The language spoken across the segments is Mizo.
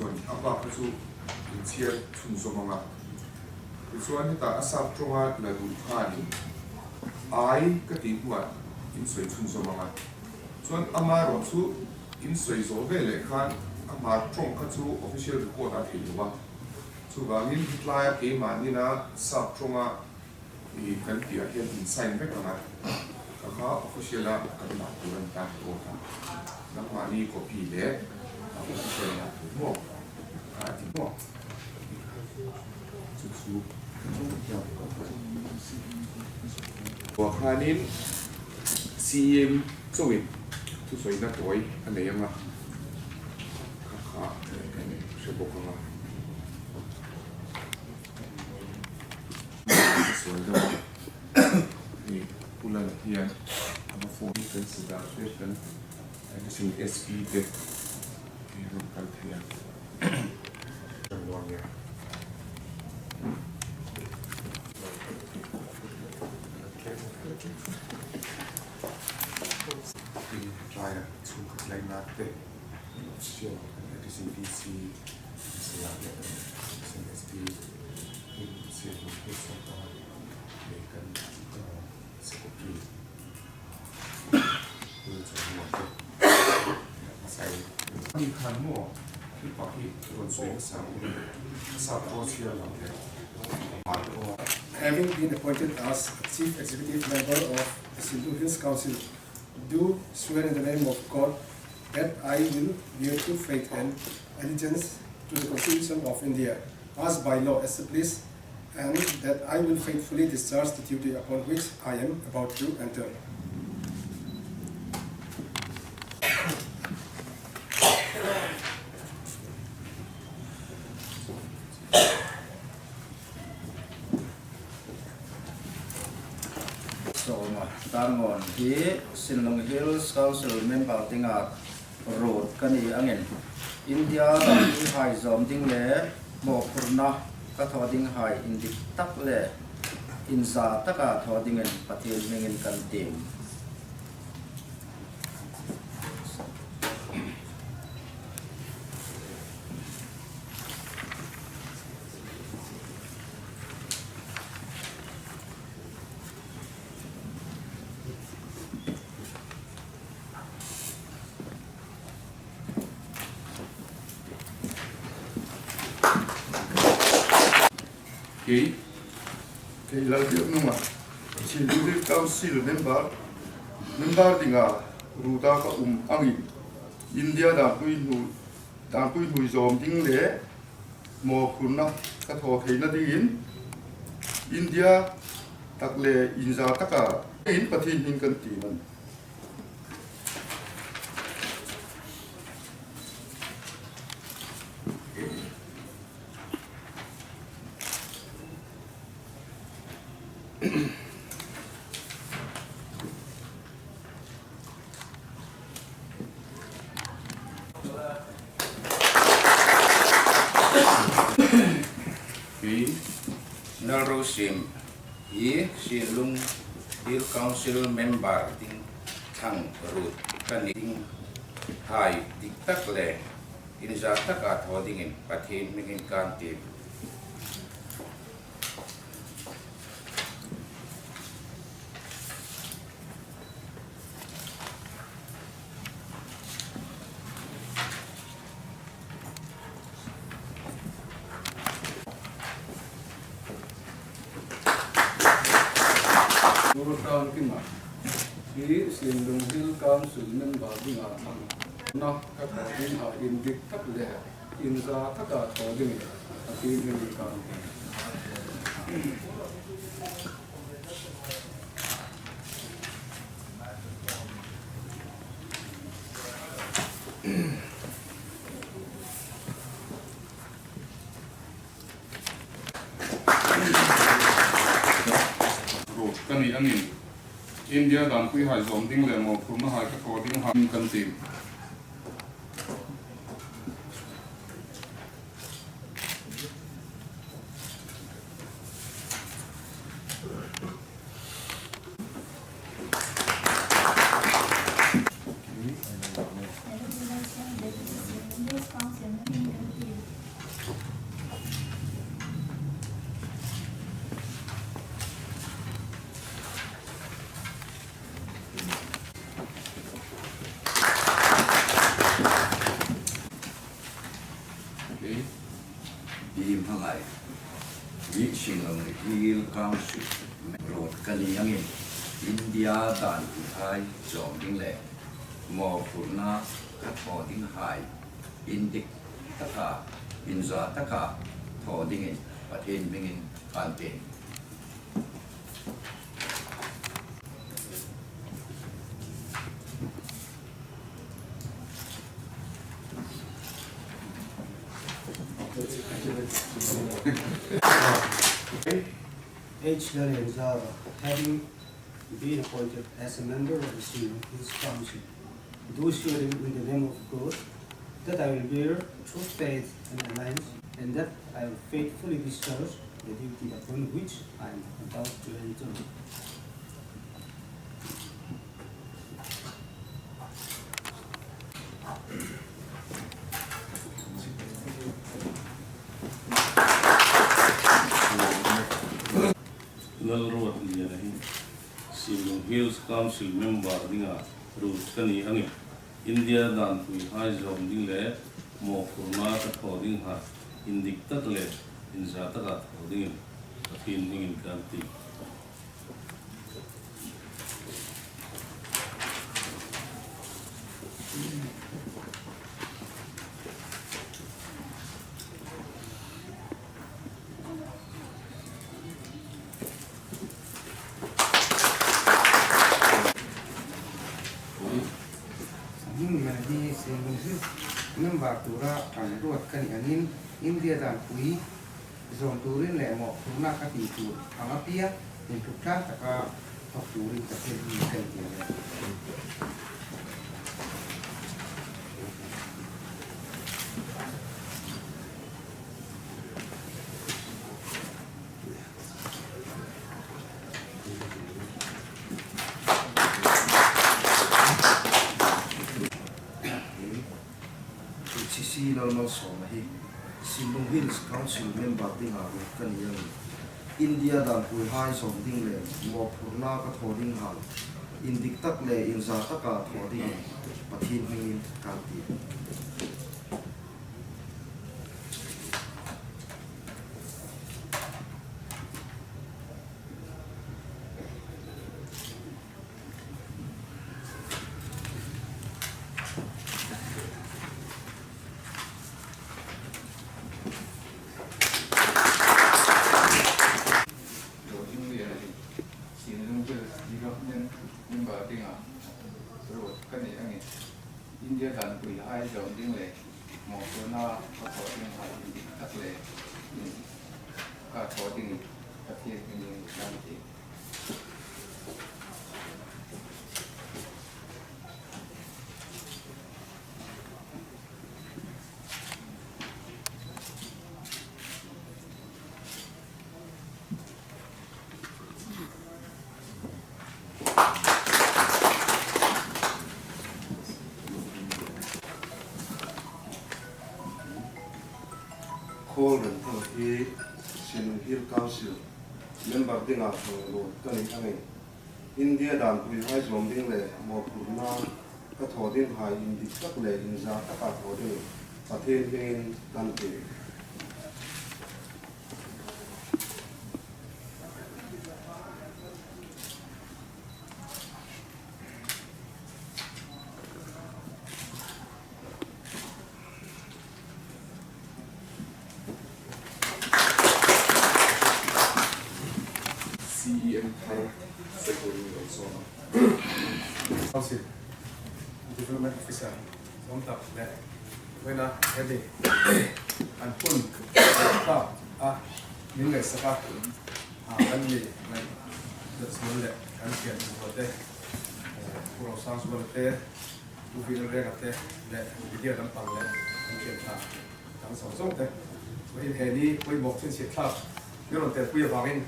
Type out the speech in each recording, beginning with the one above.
chuan a bak kha chu in chhiar chhunzawm ang a. Tichuan hetah a sap tawnga la duh khanin ai ka tih hnuah in sawi chhunzawm ang a. Chuan amaherawh chu in sawi zawh ve leh khan a hmar tawng kha chu official record ah theih lo a. Chuvangin hetlaia keimahnin a sap tawnga I kan tih ah hian in sign vek ang a, ka kha official a kan dah tur a ni ta record a, nangmahni copy leh a official a dah tur maw a ti maw chu chu Buah khanin CM chauhin thusawina tawi a nei ang a, kha kha kan hre bawk ang a. Sual deuh a hei Pu Lala hian a va phone hi kan sidar te kan additional SP te hei a rawn kal thei a tin tlaiah chhungkhat laina te official kan additional DC Sala leh additional SP Having been appointed as Chief Executive Member of the Sindu Hills Council, do swear in the name of God that I will bear true faith and allegiance to the Constitution of India as by law established and that I will faithfully discharge the duty upon which I am about to enter. Sawma Darngawn hi Sinlung Hills Council member dingah Road ka ni angin India ram hi hai zawm ding leh mawhphurhna ka thaw ding hai indik tak leh inza taka thaw dingin Pathian hmingin kan tim. Kei, kei Lalbiaknunga, Chin Council member, member dingah Ruta ka um angin India danpui hnu danpui hnui zawm ding leh mawhphurhna ka thaw theihna dingin India tak leh inza taka in Pathian hming kan tim a ni. Hi Nalrosim hi Sinlung Hill Council member ding thlang rut ka ni ding hai dik tak leh inzah taka thaw dingin Pathian hmingin kan ti. Ngurtangkima hi Sinlung Hill Council member dingah thlang na ka thawh ding ah indik tak leh inza taka thawh ding a ti hming kan ti. Road ka nih angin India danpui hai zawm ding leh mawhphurhna hai ka thaw ding han kan ti. Kei Bim Hangai hi Shillong Hill Council Road ka ni angin India dan puithai zawm ding leh mawhphurhna ka thaw ding hai in dik taka inza taka thaw dingin Pathian hmingin kan tin. H. Lallianzara, having been appointed as a member of the Shillong Hills Council, do swear in the name of God that I will bear true faith and allegiance and that I will faithfully discharge the duty upon which I am about to enter. Lalruatliana hi Shillong Hills Council member dinga rut ka ni ange. India danpui hai zawm ding leh mawhphurhna ka thaw ding ha indik tak leh inza taka thaw dingin Pathian hmingin kan ti. Hmingmena hi Singlung Hills member tura kan ruat ka nih angin India danpui Zawm turin leh mawhphurhna ka tih tur ang apiang intluk tlang taka thawk turin ka thil hi ka intiam e. HCC Lalmalsawma hi Sinlung Hills Council member dingah rut ka ni a ni. India danpui hai zawm ding leh mawhphurhna ka thaw ding hal, indik tak leh inza taka thaw dingin Pathian hmingin kan ti. Rohingya hi Sinlung Hills Development Member dingah road ka nei a ni. India danpui hai zawm ding leh mawhphurhna ka thawh ding hai indik tak leh in ka thawh ding Pathian hmingin kan ti. Khawl Renthang hi Sinung Hill Council Member dingah thawhlut ka nih angin India danpui hai zawm ding leh mawhphurhna ka thaw ding hai indik tak leh inzah taka thaw ding Pathian hmingin kan ti. CEM thar Secretary lo sawm a. Council Development Officer zawm tak leh vawiina hemi an hun thlak a min ngaihsak a kan mi ngaih zual leh kan thian zual te Pu Rosangzuala te Pu Vil Renga te leh media lampang leh an thian tha dang zawng zawng te chuan he ni pawimawh chhinchhiah thlak min rawn telpui avangin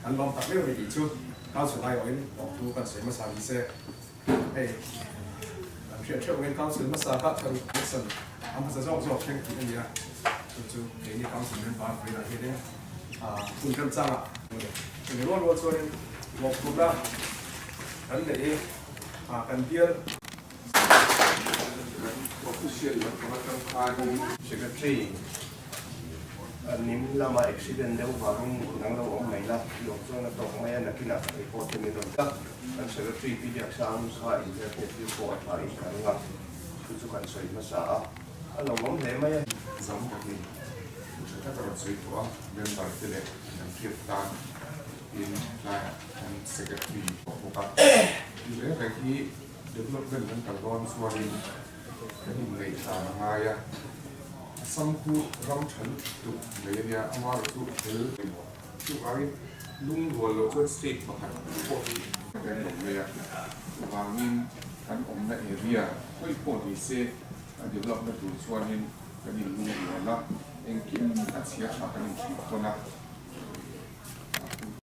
kan lawm tak meuh a ni tih chu Council aiawhin lawmthu kan sawi hmasa ni se. Hei kan hriat theuh angin Council hmasa kha thar election a hmasa zawk zawk thleng tih a ni a, chu chu keini Council member vawiinah hianin hun remchangah eng rual rual chuanin mawhphurhna kan neih hi kan bial. Official lampang atang khan Secretary. Nim lama accident deuh vangin nang lo awm mai la, i awm chuan a tawk mai a, nakinah report te min rawn ta. Kan secretary Pi Biaksang kha inhmelhriat tir pawh a tha in ka ring a, chu chu kan sawi hmasa a, a lo awm hle mai a. Zam takin thu tha tak a rawn sawi tawh a, member te leh kan hriat tan tin tlaiah kan secretary pawh bawk a. Ti reng reng hi development kan kal dawn chuanin kan inneihdan a ngai a, Assam khu ram tha lutuk mai a nia, amaherawh chu a fel pawimawh. Chuvangin lungrual loh chuan state pakhat pawh hi kan awm mai a, chuvangin kan awmna area hawi pawh ni se a develop na tur chuanin kan inlungrual a, engkim a chhia tha kan inhrilh tawn a.